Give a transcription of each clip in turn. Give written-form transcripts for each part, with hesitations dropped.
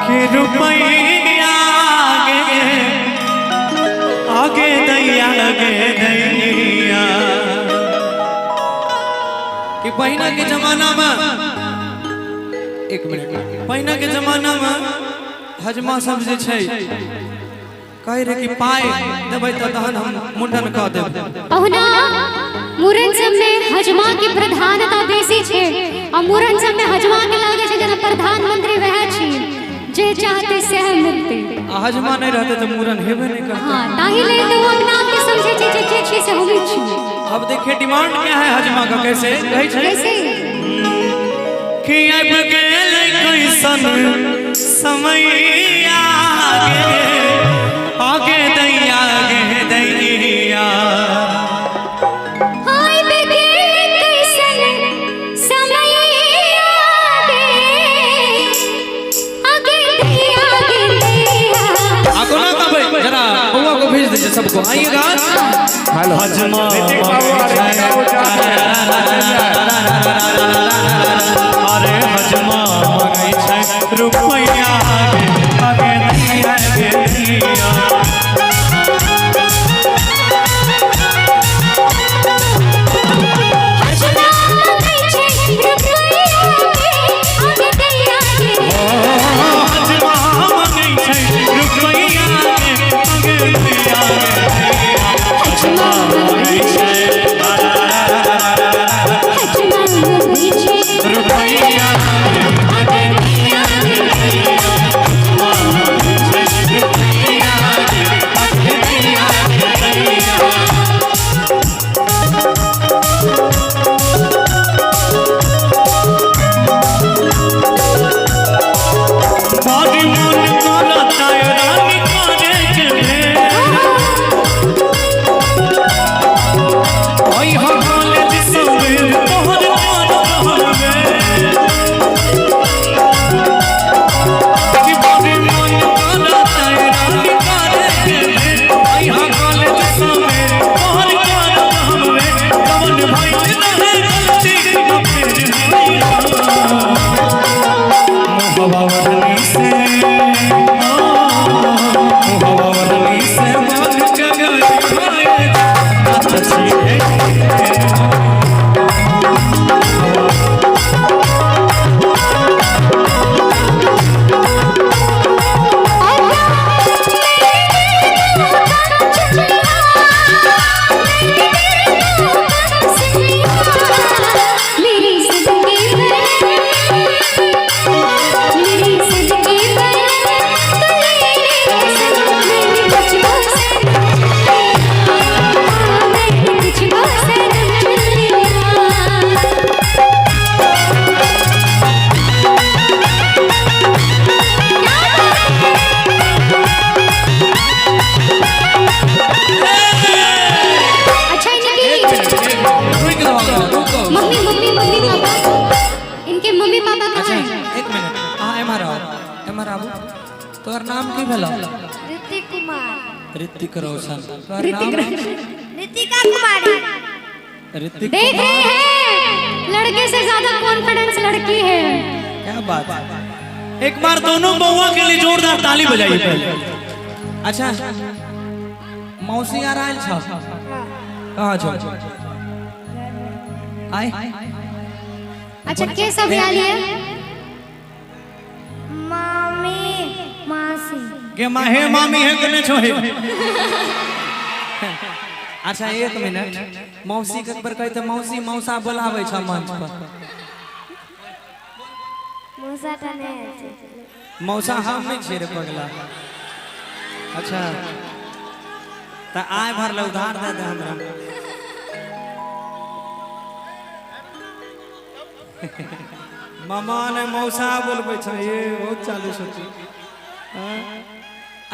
कि रुपैया गे आगे दैया गे दैया। कि पहिना के जमाना में, एक मिनट, पहिना के जमाना में हजमा सब जे छै कहे रहे कि पाइ देबै तऽ तहन हम मुंडन कऽ देब। अहुना मुरन सब में हजमा के प्रधानता बेसी छै आ मुरन सब में हजमा के लागे छै जेना प्रधानमंत्री वएह छी, जे चाहते सएह मिलते। आ हजमा नहीं रहते तऽ मुरन हेबे नहीं करते। हाँ, ताहि लेल तऽ ओ अपना आप के समझे छै जे जे छी से हमही छी। अब देखिए डिमांड क्या है हजमा का, कैसे कहै छै? कैसे? कि आबि गेल कैसन समय आगे आगे दैया गे दैया। हाय गेल कैसन समय आगे आगे दैया गे दैया। आ कोना कहबै, जरा बउआ को भेज दीजिए सबको, आइएगा। हेलो हजमा ऋतिक बाबू आ ऋतिक बाबू जा रहे हैं। अरे हजमा मंगै छै रुपैया गे आगे दैया गे दैया। हजमा मंगै छै रुपैया गे आगे दैया गे। हजमा मंगै छै रुपैया गे आगे दैया गे दैया। हजमा मंगै छै, हजमा मंगै छै रुपैया गे आगे दैया गे दैया। हजमा मंगै छै रुपैया गे आगे दैया गे दैया। बड़ी मन करता रानी करे के भेंट। ओइ हो कॉलेज सवेर तोहर मन रहबे। कि बड़ी मन करता रानी करे के भेंट। ओइ हो कॉलेज सवेर तोहर मन रहबे। कवन भइल रहे गलती न फिर होइया। मुहवा वरनी से, मुहवा वरनी से मन के गई भाए अच्छी है। मेरी जिंदगी में, मेरी जिंदगी में तू ले ले कसम, मैंने तुझको सनम चुन लिया, मैंने तुझको सनम चुन लिया। अच्छा इनकी रुक जाओ, रुको। मम्मी मम्मी मम्मी पापा, इनके मम्मी पापा कहाँ अच्छा हैं? एक मिनट, हाँ एम्हर आओ, एम्हर आबू। तोहर नाम की भेलो? ऋतिक कुमार। ऋतिक रोशन। तोहर ऋतिक नाम? रोशन। ऋतिका कुमारी। ऋतिक। देख रहे हैं, लड़के से ज्यादा कॉन्फिडेंस लड़की है। क्या बात है। एक बार दोनों बउआ के लिए जोरदार ताली बजाइए पहले। अच्छा मौसी आ रहा छौ, कहाँ छौ? आय। अच्छा के सब आयल है? मामी मासी। के मा हे मामी हे कने छो हे। अच्छा एक मिनट, मौसी के पर कहते मौसी मौसा बोलाबै छ मंच पर। मौसा का नहीं आयल छै। मौसा हम नहीं छियै रे पगला। अच्छा तऽ आय भर ले उधार दे दे हमरा। मामा ने मौसा बोलबै छै, ये बहुत चालू सोची।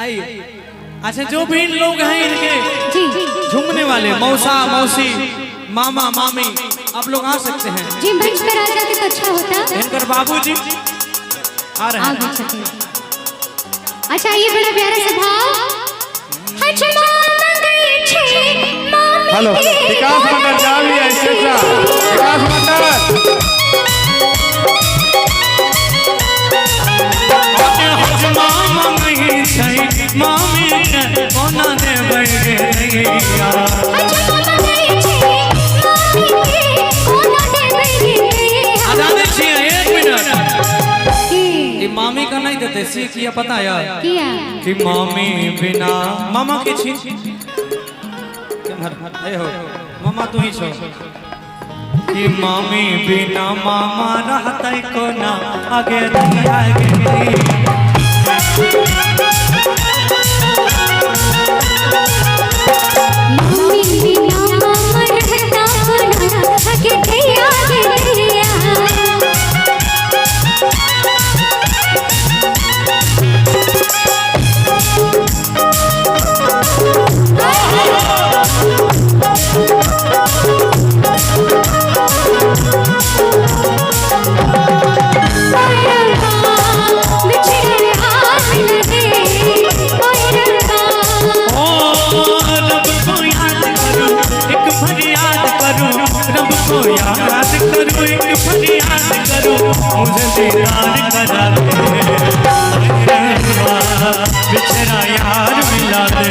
आइए। अच्छा जो भी इन लोग हैं इनके जी झूमने वाले मौसा मौसी मामा मामी, आप लोग आ सकते हैं। जी मंच पर आ जाते तो अच्छा होता। इनकर बाबूजी आ रहे आ हैं। भी सके। अच्छा ये बड़ा प्यारा सा भाव, हजमा मंगै छै मामी हेलो के विकास मंडल जा भी है स्टेज पर। विकास मंडल। आगे हजमा दैया। आ जाने छियै, एक मिनट, ई मामी का नहीं देते से किया पता है? किया? कि मामी बिना मामा के छी ए हो मामा तू ही छो कि मामी बिना मामा रहतै कोना आगे आगे। मामी बिना मामा रहता कोना आगे दैया गे दैया। ओ रब को याद करूं एक फरियाद करूं, रब को याद करूं एक फरियाद करूं, मुझे दीदार करा दे बिछड़ा यार मिला दे।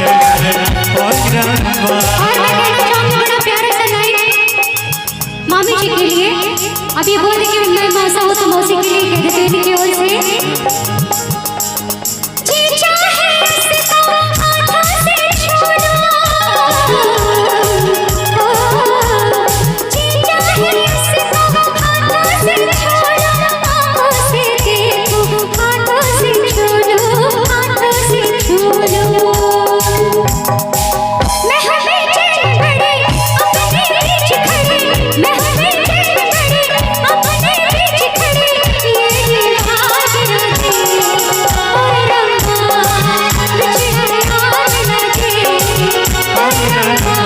और मैं कहना चाहूंगी बड़ा प्यारा सा लाइन मामी जी के लिए, अभी बोल रहे कि मैं मौसा हूँ तो मौसी के लिए कह देते हैं इनकी ओर से। जी चाहे इसको हाथों से छू लो, जी चाहे इसको हाथों से छू लो, आंखों से देखो हाथों से छू लो, हाथों से छू लो। मैं हमें चैन भरे अपने बीच खड़े, मैं हमें चैन भरे अपने बीच खड़े, ये रिवाज न दे और रब्बा बिछड़े यार न दे और रब्बा।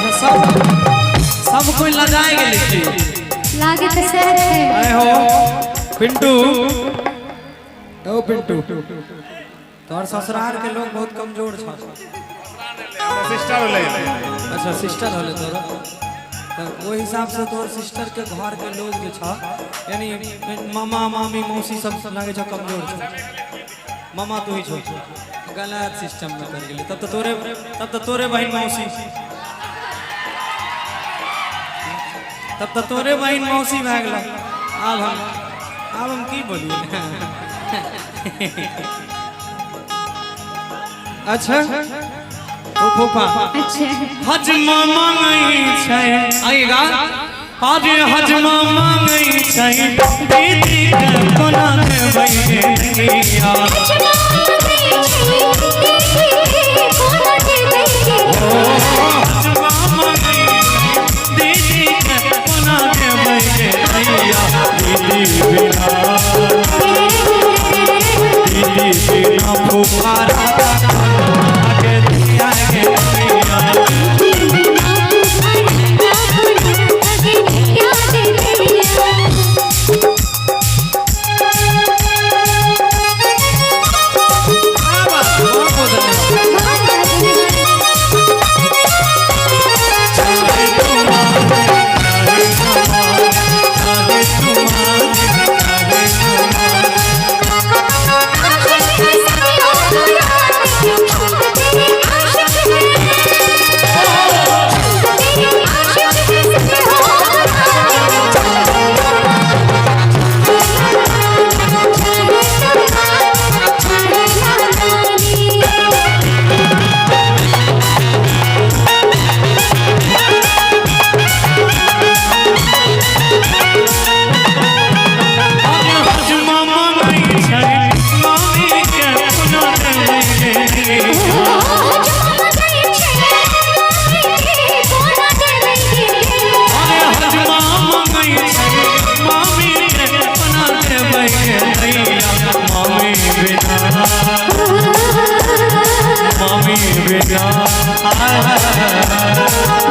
अच्छा सब सब कोई लजाए गेलै की? लागे तो सर है। आए हो पिंटू, ओ पिंटू तोहर ससुराल के लोग बहुत कमजोर छ। सिस्टर होलै। अच्छा सिस्टर होले तोरा, तो ओहि हिसाब से तोहर सिस्टर के घर के लोग जे छ यानी मामा मामी मौसी सब लागे छ कमजोर छ। मामा तू ही छो, गलत सिस्टम में कर गेली तब तो तोरे बहिन मौसी, तब तो तोरे बहिन मौसी भए गेल। आब हम की बोलिए। अच्छा ओ फूफा अच्छा हजमा मांगै छै आएगा आज हजमा मांगै छै दीदी के कोना देबै दैया। हजमा मांगै दीदी के कोना देबै दैया, दीदी बिना दीदी बिना फूफा आगे दैया गे दैया। बहुत बहुत धन्यवाद।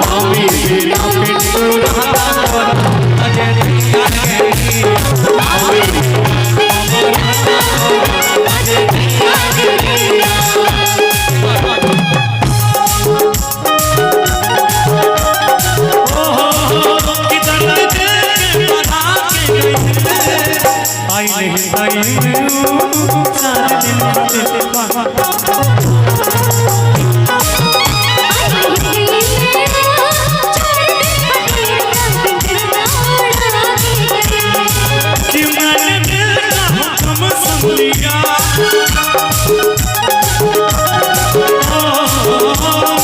मामी बिना पिंटू कि मैंने दिल का हुक्म सुन लिया,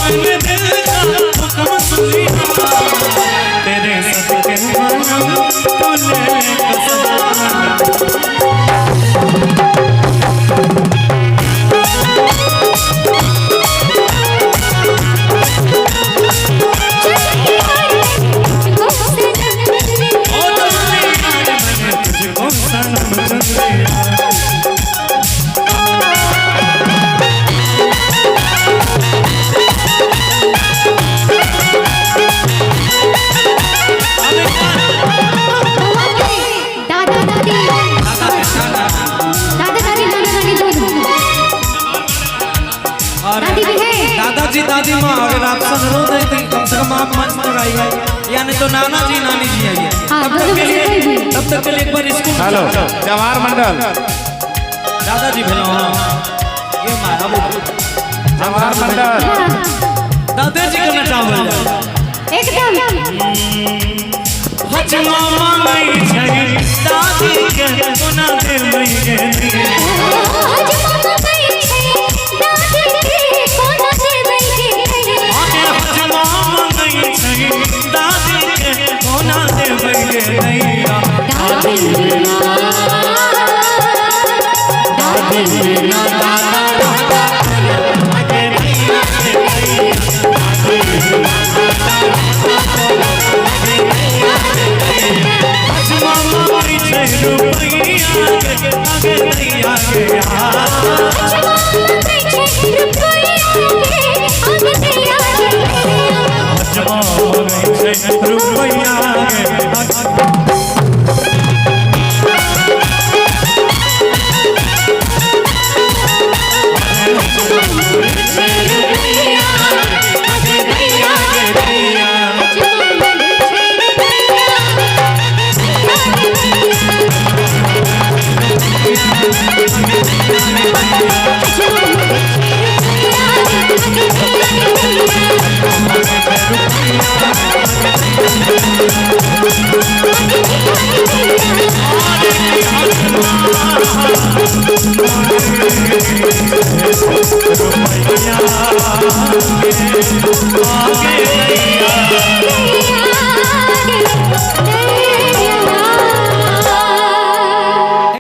मैंने दिल का हुक्म सुन लिया, तेरे सदके मरम तू ले ले कसम। ओ चुन लिया रे मैंने तुझको सनम चुन लिया। दादा दादी, दादा दादी, नाना नानी दोनों। और दादी भी है। दादाजी दादी माँ अगर आपसे अनुरोध है कि कम से कम आप मंच पर आइए, या नहीं तो नाना जी नानी जी आइए। हाँ, तब तक दोनों के में से लिए कोई भी। तब तक के लिए एक बार स्कूल। हेलो जवाहर मंडल, दादाजी भेलो। हाँ ये माँ अब जवाहर मंडल। हाँ, दादाजी के नचावल जाए। एकदम। हजमा मांगै छै दादी के कोना देबै गे। हजमा मांगै छै दादी के कोना देबै गे नैया। दादी बिना दादा रहता आगे नैया गे नैया। दादी बिना दादा रहता आगे नैया गे नैया। हजमा मांगै छै रुपैया गे आगे नैया गे। हजमा मांगै छै रुपैया गे आगे। रुपैया।